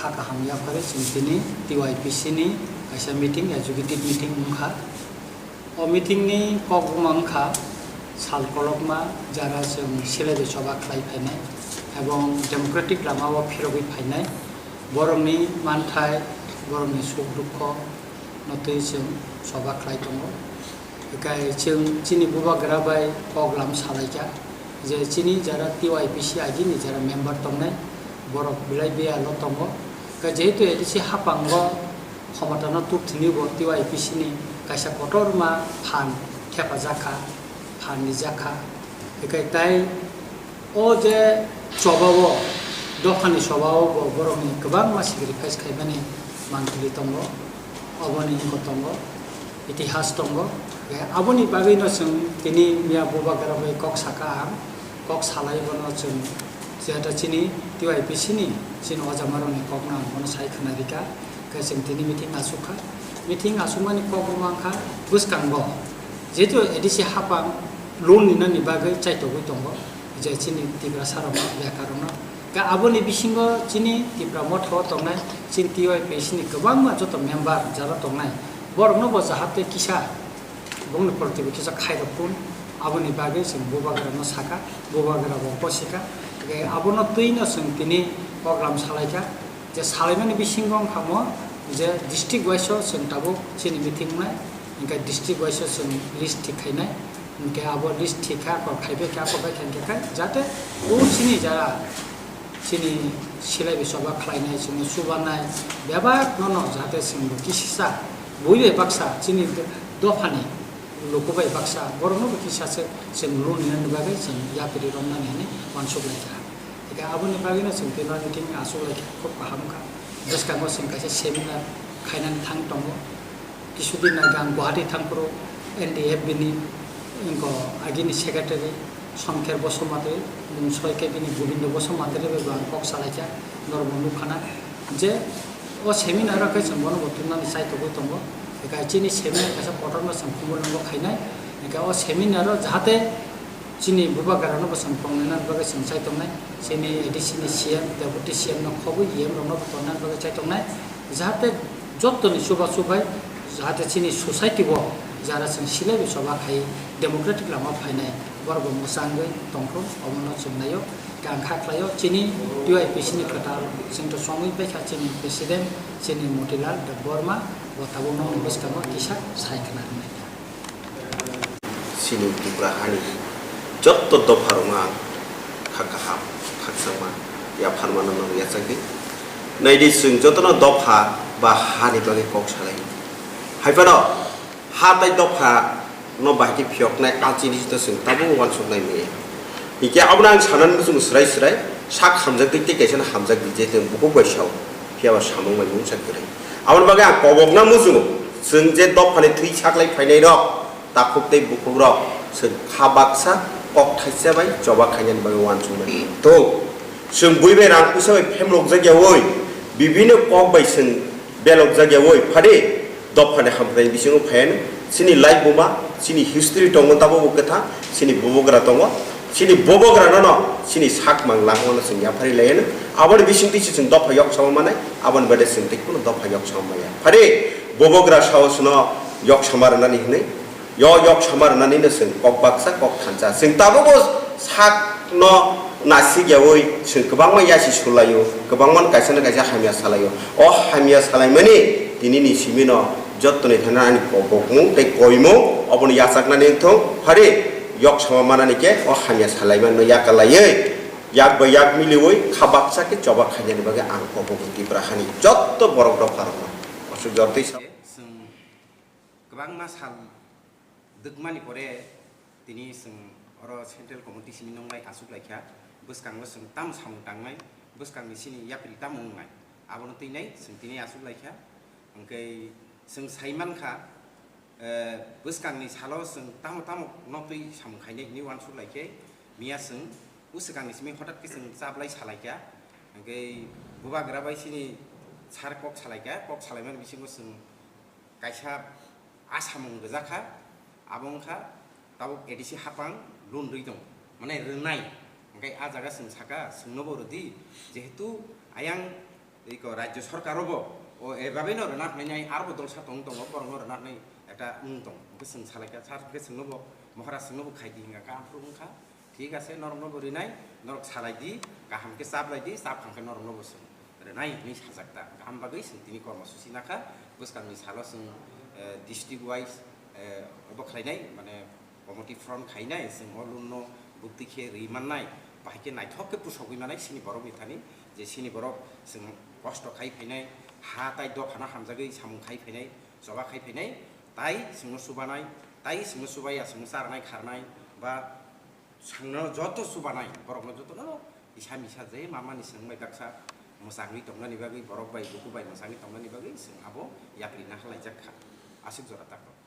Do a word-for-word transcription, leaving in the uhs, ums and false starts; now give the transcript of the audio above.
Kha kaham yaphari chwng tini T Y P C ni kaisa meeting, executive meeting wngkha. O meeting ni kok buma wngkha sal kolokma jara chwng silaibai choba khlai phainai ebong democratic lama o phirogwi phainai, borokni manthai, borokni suk dukho no twi chwng choba khlai tongo. Hikai chwng chini bubagra bai kok lam salaikha je chini jara T Y P C agini jara member tongnai borok belai biyalo tongo. Hikai jehetu A D C hapango khomotano tuk thwngwi bo T Y P C ni kaisa kotorma phan thepajak kha, phan rijak kha. Hikai tai o je chobao, dophani chobao bo borokni kwbangma sacrifice khaimani manthoili tongo, oboni wngkha tongo, itihas tongo. Hikai aboni bagwino chwng tini miya bubagra bai kok saka ang, kok salai bono chwng jehetu chini T Y P C ni chini ojamarokni kokno ang bono sai khwna rikha. Khe chwng tini meeting asukha. Meeting asukmani kok rwma wngkha bwskango jehetu A D C hapang loan ninani bagwi chaitogwi tongo je chini Tiprasa rokno, bekarokno. Khe aboni bisingo chini Tipra Motha o tongnai chini T Y P C ni kwbangma joto member jara tongnai borokno bo jahate kisa bongni political kisa khairok tun, aboni bagwi chwng bubagrano saka, bubagra bo bosika. Khe abono twino chwng tini program salaikha. Je salaimani bisingo wngkha mo je district wise o chwng tabuk chini meeting wngnai, hinkhe district wise o chwng list thik khainai, hinkhe abo list thik kha, kok khaibai kha, kok bai kha, hinkhe kha, jate o chini jara chini silaibai choba khlainai, chini chubanai bebak nono jate chwngbo kisisa bui bai baksa chini dophani luku bai baksa borokno bo kisa se chwng loan ninani bagwi chwng yapri romnani hinwi uansuk laikha. Hinkhe aboni bagwino chwng tei no meeting aswk lai kha, khub kaham wngkha. Bwskango chwng kaisa seminar khainani thang tongo. Kisudin agang Guwahati thangphuru N D F B ni wngkha agini secretary Songkher Basumatary, mung soi khe bini Gobindo Basumatary bai bo ang kok salaikha, norokbo nukha na je o seminar o khe chwng bono bo tubunani chaitogwi tongo. Hinkhe chini seminar kaisa kotorma chwng khumulwngo khainai. Hinkhe o seminar o jahate chini bubagrano bo chwng tongnaina bagwi chwng chai tongnai. Chini A D C ni C M, Deputy C M no khobwi E M rokno bo tongnaina bagwi chai tongnai. Jahate jottoni chubachu bai jahate chini society o jara chwng silaibai choba khai democratic lama phainai borok bo mwchangwi tongthok omono chwng naio. Khe ang kha khlaio chini T Y P C ni kwtal chwngto chongwi paikha chini president chini Motilal Debbarma bo tabuk nokni bwskango kisa sai khna rwnaikha. Chini Tripura hani jotto dopha rokno ang kha kaham, khakchangma yapharmano norok yachakdi. Naidi, chwng jotono dopha ba hani bagwi kok salai. Haiphano ha tai dopha no bahai khe phiyoknai a chini sito chwng tabuk uansuknai maya. Hinkhe abono ang sanani muchungo swrai swrai sak hamjakdi tei kaisa no hamjakdi je chwng bukhuk bai sao, phiyaba samung bai mungsa kwrwi. Aboni bagwi ang kobokna muchungo chwng je dophani thwi saklai phainai rok, takhuk tei bukhukrok chwng kha baksa kok thaisa bai choba khainani bagwi uansuknai tong. Chwng bui bai rang puisa bai phemlokjak yaui, bibinno kok bai chwng belokjak yaui phadi dophani hamkrai bisingo phaiano chini lai buma, chini history tongo tabukbo kwthang, chini bubagra tongo, chini bubagrano no chini sak mang langmano chwng yaphari laiano. Aboni bisingtwi se chwng dopha yok sama manai, aboni bade chwng tei kuno dopha yok sama maya. Phadi bubagra saosno yok sama rwnani hwnwi, yo yok sama rwnanino chwng kok baksa kok thansa. Chwng tabukbo sakno nasik yaui chwng kwbangma yasi sulaio, kwbangma kaisa na kaisa hamya salaio. O hamya salaimani tinini simino jottoni thana ani kobokmung tei koimung obono yachaknani wngthong. Phari yok sama manani khe o hamya salaimanno yakalaiwi yak bai yak miliwi kha baksa khe choba khainani bagwi ang kobokmung Tripura hani jotto borok dopharokno aswk jortwi sa. Chwng kwbangma sal dwkmani pore tini chwng oro Central Committee simi noknai aswk laikha, bwskango chwng tamo samung tangnai, bwskangni chini yapri tamo wngnai, abono twinai chwng tini aswk laikha. Hwnkhe chwng sai mankha, eh, bwskangni salo chwng tamo tamo nok twi samung khainai hinwi uansuk laikhe, miya chwng bwskangni simi hotat khe chwng chaplai salaikha, hwnkhe bubagra bai chini sir kok salaikha, kok salaimani bisingo chwng kaisa asamung rwjakha, abo wngkha tabuk A D C hapang loan rwi tong, mane rwnai. Hwnkhe a jaga chwng saka, chwngnobo rwdi, jehetu ayang Iko rajyo sorkar obo o ebabe no rwna hwnwi nai arbo dolsa tong tongo, borok no rwna hwnwi ekta wng tong. Hwnkhe chwng salai kha, sir hwnkhe chwngno bo, Maharaj chwngno bo khai di hwnka kha, aphuru wngkha. Thik ase, norok no bo rinai, norok salai di, kaham khe chap lai di, chap khang khe norok no bo chwng rwnai hwnwi sajak ta. Kaham bagwi chwng tini kormo susi nakha, bwskang ni salo chwng, eh, district wise, eh, obo khlainai, mane, committee front khainai, chwng o loan no bukti khe rwi mannai, bahai khe naithok khe pusogwi manai chini borok ni thani, je chini borok chwng kosto khai phainai, ha tai dopha no hamjagwi samung khai phainai, choba khai phainai, tai chwngno chubanai, tai chwngno chubaiya chwngno charnai kharnai, ba chwngno joto chubanai, borokno jotono kisa misa je mama ni chwng bai daksa mwchangwi tongnani bagwi, borok bai buku bai mwchangwi tongnani bagwi chwng abo yapri na halaijak kha, aswk jora tako.